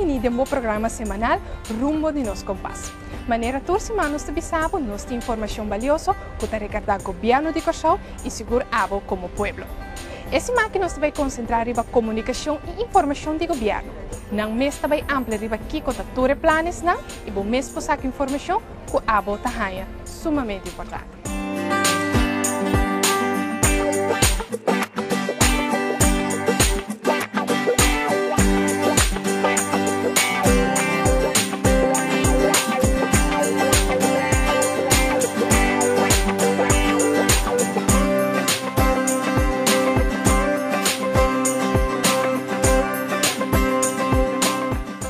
bini den bo programa semanal Rumbo di Nos Kompas. Manera tur siman nos ta bisa bo, nos tin informashon balioso ku ta rekardá Gobièrnu di Kòrsou i sigur abo komo pueblo. E siman aki nos ta bai konsentrá riba komunikashon i informashon di gobièrnu. Nan mes ta bai amplia riba kiko ta tur e planesnan i bo mes por saka informashon ku abo ta haña sumamente importante.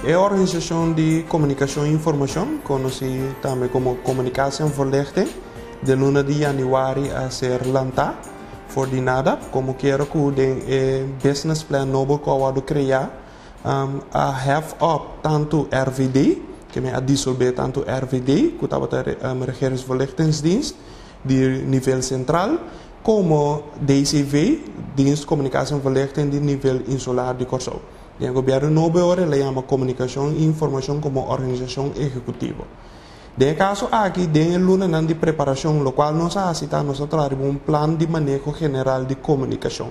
E Organisashon di Komunikashon i Informashon, konosí tambe komo Communicatie en Voorlichting, den luna di yanüari a ser lantá for di nada, komo kier ku den e business plan nobo ku a wòrdu kreá a hef op tantu RVD, ke men a disolbé tantu RVD, ku tabata Regeringsvoorlichtingsdienst di nivel sentral, komo DCV, Dienst Communicatie en Voorlichting di nivel insular di Kòrsou. Den e gobièrnu nobo e ora el a yama Komunikashon i Informashon komo organisashon ehekutivo. Den e kaso aki, den e lunanan di preparashon, lokual nos a hasi ta nos a traha riba un plan di maneho general di komunikashon.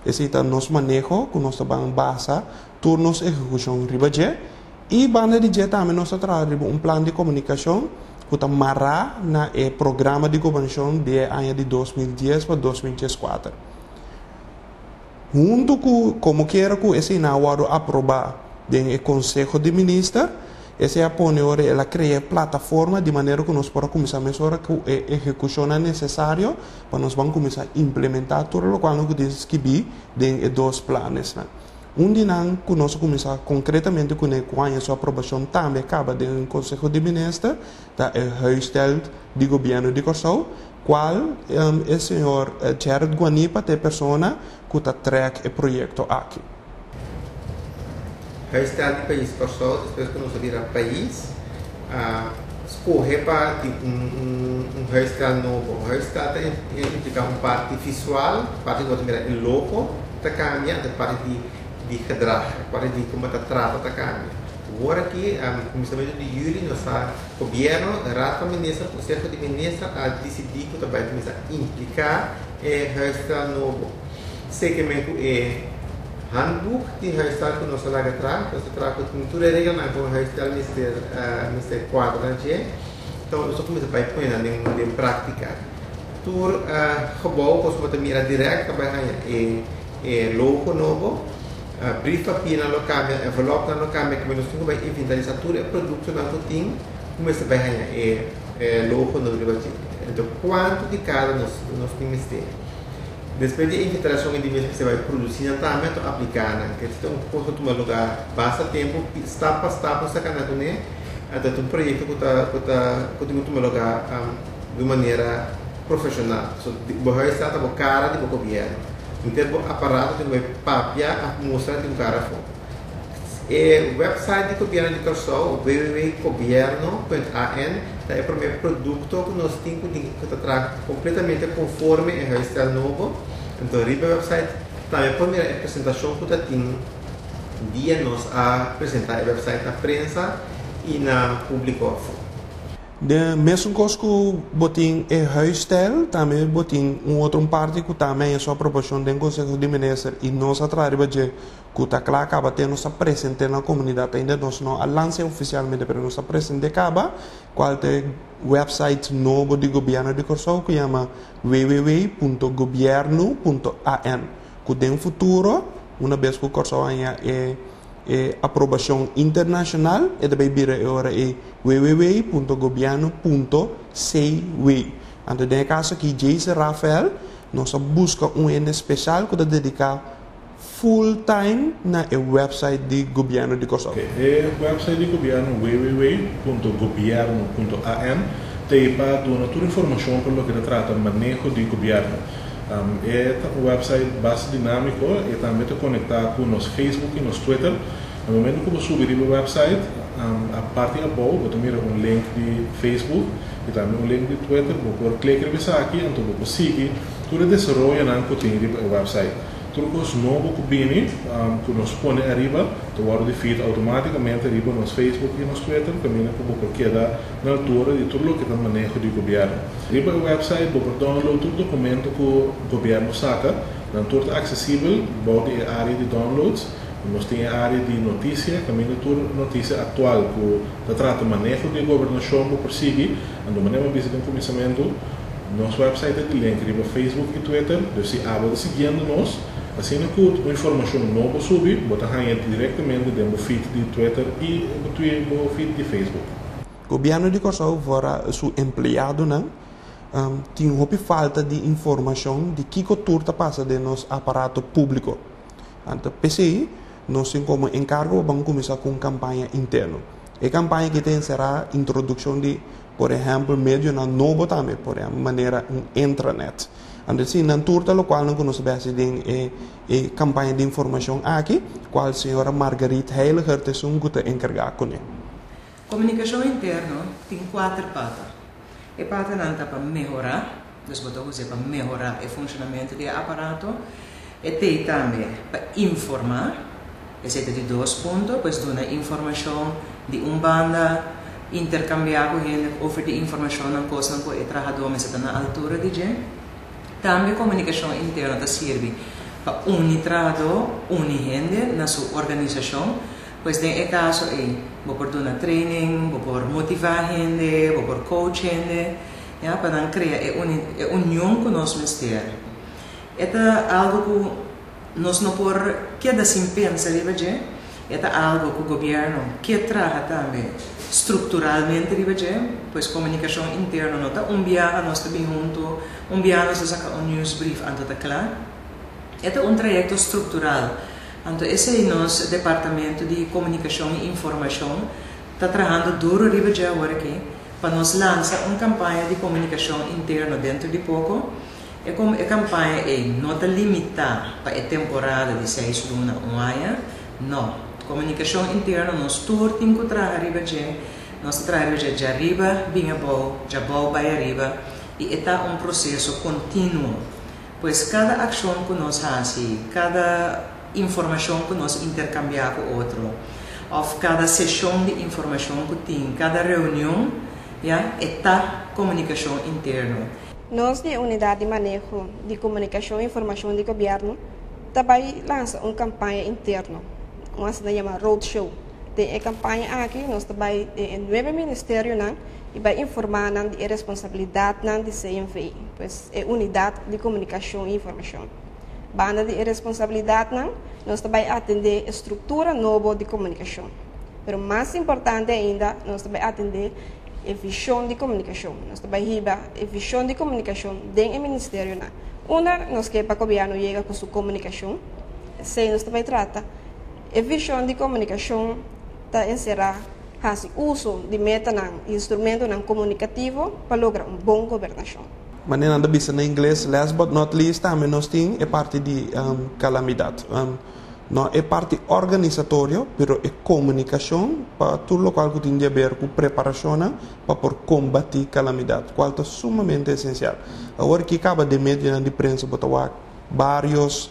Esei ta nos maneho ku nos ta ban basa tur nos ehekushon riba dje i banda di dje tambe nos ta traha riba un plan di komunikashon ku ta mará na e programa di gobernashon di e aña di 2010 pa 2014. Huntu ku komokiera ku eseinan a wòrdu aprobá den e Konseho di Minister, esei a pone ora el a krea e plataforma di manera ku nos por a kuminsá mesora ku e ehekushonnan nesesario pa nos ban kuminsá implementá tur lokual nos ku tin skibí den e dos planesnan. Un di nan ku nos a kuminsá konkretamente kuné ku haña su aprobashon tambe kaba den Konseho di Minister ta e Huisstijl di Gobièrnu di Kòrsou, kual e señor Gerrit Guanipa ta e persona ku ta trèk e proyekto aki. Huisstijl di Pais Kòrsou despues ku nos a bira pais a skohe pa tin un huisstijl nobo. Huisstijl ta impliká un parti visual, parti ku bo ta mira e logo ta kambia, anto e parti di gedrag, e parti di kon bo ta trata ta kambia. Awor aki, kuminsamentu di yüli nos a Gobièrnu, Raad van Minister, Konseho di Minister a disidí ku ta bai kuminsá impliká e huisstijl nobo. Sekermente ku e handboek di huisstijl ku nos a laga traha, nos a traha ku tin tur e regelnan ku un huisstijl mester mester kuadra na dje. Enton nos a kuminsá bai pone nan den den práktika. Tur gebou ku bo ta mira dirèkt ta bai haña e e logo nobo. Briefpapiernan lo kambia, envelopnan lo kambia, kiba nos tin ku bai inventarisá tur e produktonan ku tin ku mester bai haña e logonan riba dje. Enton kuantu di kada nos nos tin mester. Despues di e inventariashon e di mes mester bai produsí nan tambe anto apliká nan. Ke ta un kos ku tuma lugá basta tempu, stap pa stap nos ta kana kuné. Anto ta un proyekto ku ta ku ta ku tin ku tuma lugá di un manera profeshonal. So bo huis ta bo kara di bo gobièrnu. Henter bo aparato tin ku bai papia òf mustra di un kara afó. E wèpsait di Gobièrnu di Kòrsou, www.gobierno.an, ta e promé produkto ku nos tin ku tin ku ta traha kompletamente konforme e huisstijl nobo. Anto riba e wèpsait tambe por mira e presentashon ku ta tin dia nos a presentá e wèpsait na prensa i na públiko afó. Den mesun kos ku bo tin e huisstijl, tambe bo tin un otro un parti ku tambe a su aprobashon den Konseho di Minister i nos a traha riba dje ku ta kla kaba te nos a present'é na komunidat. Ainda nos no a lans'é ofisialmente pero nos a present'é kaba kual ta e wèpsait nobo di Gobièrnu di Kòrsou ku yama www.gobiernu.an ku den futuro una bes ku Kòrsou haña e E aprobashon internashonal e ta bay bira e ora ei www.gobierno.cw. Anto den e kaso aki Jason Rafael nos a buska un hende speshal ku ta dediká full time na e website di Gobièrnu di Kòrsou. E website di gobièrnu www.gobierno.an ta ei pa duna tur informashon pa loke ta trata maneho di gobièrnu. E ta un website basta dinámiko e tambe ta konektá ku nos Facebook i nos Twitter. Na momento ku bo subi riba e website, a parti abou bo ta mira un link di Facebook i tambe un link di Twitter. Bo por klik riba esaki anto bo por sigui tur e desaroyonan ku tin riba e website. Tur kos nobo ku bini ku nos pone ariba ta wòrdu di feed outomátikamente riba nos Facebook i nos Twitter kaminda ku bo por keda na altura di tur loke ta maneho di gobièrnu. Riba e wèpsait bo por download tur dokumento ku gobièrnu saka, nan tur ta aksesibel bou di e área di downloads. Nos tin e área di notisia kaminda tur notisia aktual ku ta trata maneho di gobernashon bo por sigui. Anto manera mi a bisa den kuminsamentu, nos wèpsait ta di link riba Facebook i Twitter, dus si abo ta siguiendo nos, asina ku un informashon nobo subi, bo ta haña direktamente den bo feed di Twitter i bo feed di Facebook. Gobièrnu di Kòrsou vora su empleadonan tin hopi falta di informashon di kiko tur ta pasa den nos aparato públiko. Anto p'esei nos tin komo enkargo pa ban kuminsá ku un kampaña interno. E kampaña aki ta enserá introdukshon di, por ehèmpel, medionan nobo tambe, por ehèmpel manera un intranet. Anto si nan tur ta lokualnan ku nos ta bai hasi den e e kampaña di informashon aki, kual señora Marguerite Heiliger ta esun ku ta enkargá kuné. Komunikashon interno tin kuater pata. E patanan ta pa mehorá, dus bo ta us'é pa mehorá e funshonamentu di e aparato. E t'ei tambe pa informá, esei ta di dos punto, pues duna informashon di un banda, interkambiá ku hende over di informashonnan, kosnan ku e trahadó mester ta na altura di dje. Tambe komunikashon interno ta sirbi pa uni trahadó, uni hende na su organisashon. Pues den e kaso ei bo por duna training, bo por motivá hende, bo por coach hende, ya, pa nan krea e e union ku nos mester. E ta algu ku nos no por keda sin pensa riba dje, e ta algu ku gobièrnu ke traha tambe strukturalmente riba dje, pues komunikashon interno no ta un biaha nos ta bin huntu, un biaha nos ta saka un nieuwsbrief anto ta kla. E ta un trayekto struktural, anto esei nos departamento di Komunikashon i Informashon ta trahando duru riba dje awor aki pa nos lansa un kampaña di komunikashon interno dentro di poko. E e kampaña ei no ta limitá pa e temporada di seis luna, un aña, no. Komunikashon interno nos tur tin ku traha riba dje, nos ta traha riba dje djariba bin abou, djabou bai ariba i e ta un proseso kontinuo. Pues kada akshon ku nos hasi, kada informashon ku nos interkambiá ku otro, òf kada seshon di informashon ku tin, kada reunion, ya, e ta komunikashon interno. Nos di e Unidat di Maneho di Komunikashon i Informashon di Gobièrnu ta bai lansa un kampaña interno, un asina yama roadshow. Den e kampaña aki nos ta bai den e nuebe ministerionan i bai informá nan di e responsabilidatnan di CNV, pues e Unidat di Komunikashon i Informashon. Banda di e responsabilidatnan, nos ta bai atendé e struktura nobo di komunikashon. Pero mas importante ainda, nos ta bai atendé e vishon di komunikashon. Nos ta bai hiba e vishon di komunikashon den e ministerionan. Unda nos ke pa gobièrnu yega ku su komunikashon, esei nos ta bai trata. E vishon di komunikashon ta enserá hasi uso di metanan i instrumentonan komunikativo pa logra un bon gobernashon. Manera nan ta bisa na ingles, last but not least tambe nos tin e parti di kalamidat. No e parti organisatorio, pero e komunikashon pa tur lokual ku tin di aber ku preparashonnan pa por kombatí kalamidat, kual ta sumamente esensial. Awor ki kaba den medionan di prensa bo ta wak barios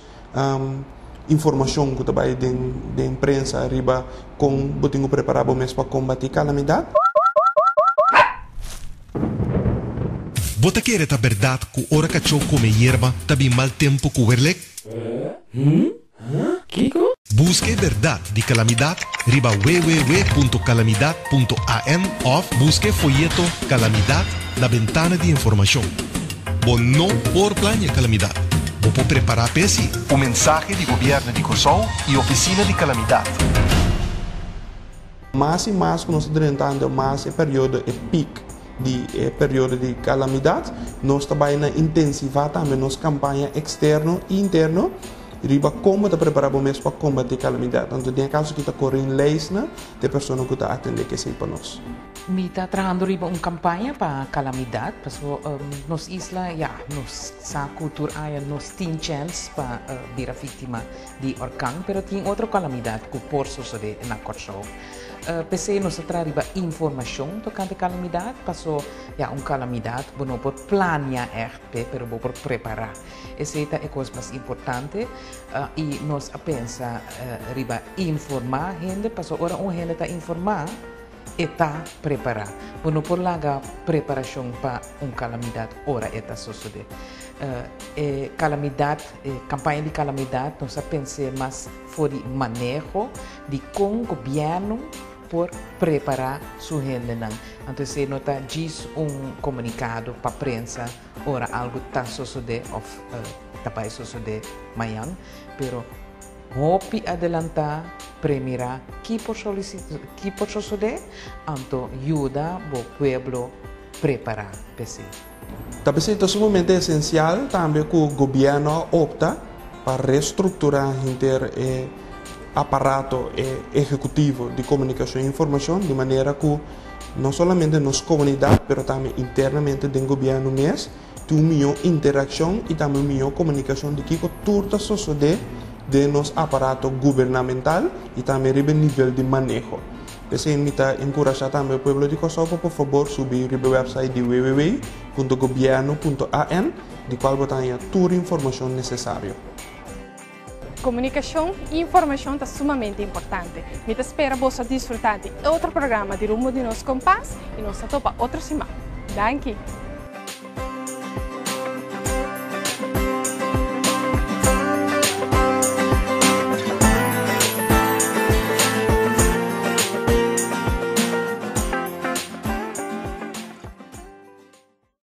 informashon ku ta bai den den prensa riba kon bo tin ku prepará bo mes pa kombatí kalamidat. Bo ta kere ta bèrdat ku ora kachó kome yerba ta bin mal tempu ku werlek? Buska e bèrdat di kalamidat riba www.kalamidat.am òf buska e foyeto Kalamidat na bentana di informashon. Bo no por plania kalamidat. Bo por prepará p'e si. Un mensahe di Gobièrnu di Kòrsou i Ofisina di Kalamidat. Mas i mas ku nos ta drentando mas e periodo, e pik di e periodo di kalamidat, nos ta bai na intensivá tambe nos kampaña eksterno i interno riba kon bo ta prepará bo mes pa kombatí kalamidat. Anto den e kaso aki ta Corinne Leysner, ta e persona ku ta atendé kesei pa nos. Mi ta trahando riba un kampaña pa kalamidat, pasobra nos isla, ya, nos sa ku tur aña nos tin chèns pa bira víktima di orkan, pero tin otro kalamidat ku por sosodé na Kòrsou. P'esei nos ta traha riba informashon tokante kalamidat, paso ya un kalamidat bo no por plania ègt p'e, pero bo por prepará. Esei ta e kos mas importante i nos a pensa riba informá hende, paso ora un hende ta informá e ta prepará. Bo no por laga preparashon pa un kalamidat ora e ta sosodé. E kalamidat, e kampaña di kalamidat nos a pens'é mas for di maneho di kon gobièrnu por prepará su hendenan. Anto esei no ta djis un komunikado pa prensa ora algu ta sosodé òf ta bai sosodé mañan, pero hopi adelantá premirá ki por ki por sosodé, anto yuda bo pueblo prepará p'esei. Ta p'esei ta sumamente esensial tambe ku gobièrnu a opta pa restrukturá henter e aparato ehekutivo di komunikashon i informashon di manera ku no solamente nos komunidat pero tambe internamente den gobièrnu mes tin un mihó interakshon i tambe un mihó komunikashon di kiko tur ta sosodé den nos aparato gubernamental i tambe riba e nivel di maneho. P'esei mi ta enkurashá tambe e pueblo di Kòrsou pa por fabor subi riba e wèpsait di www.gobièrnu.an di kual bo ta haña tur informashon nesesario. Komunikashon i informashon ta sumamente importante. Mi ta spera boso a disfrutá di e otro programa di Rumbo di Nos Kompas i nos ta topa otro siman. Danki!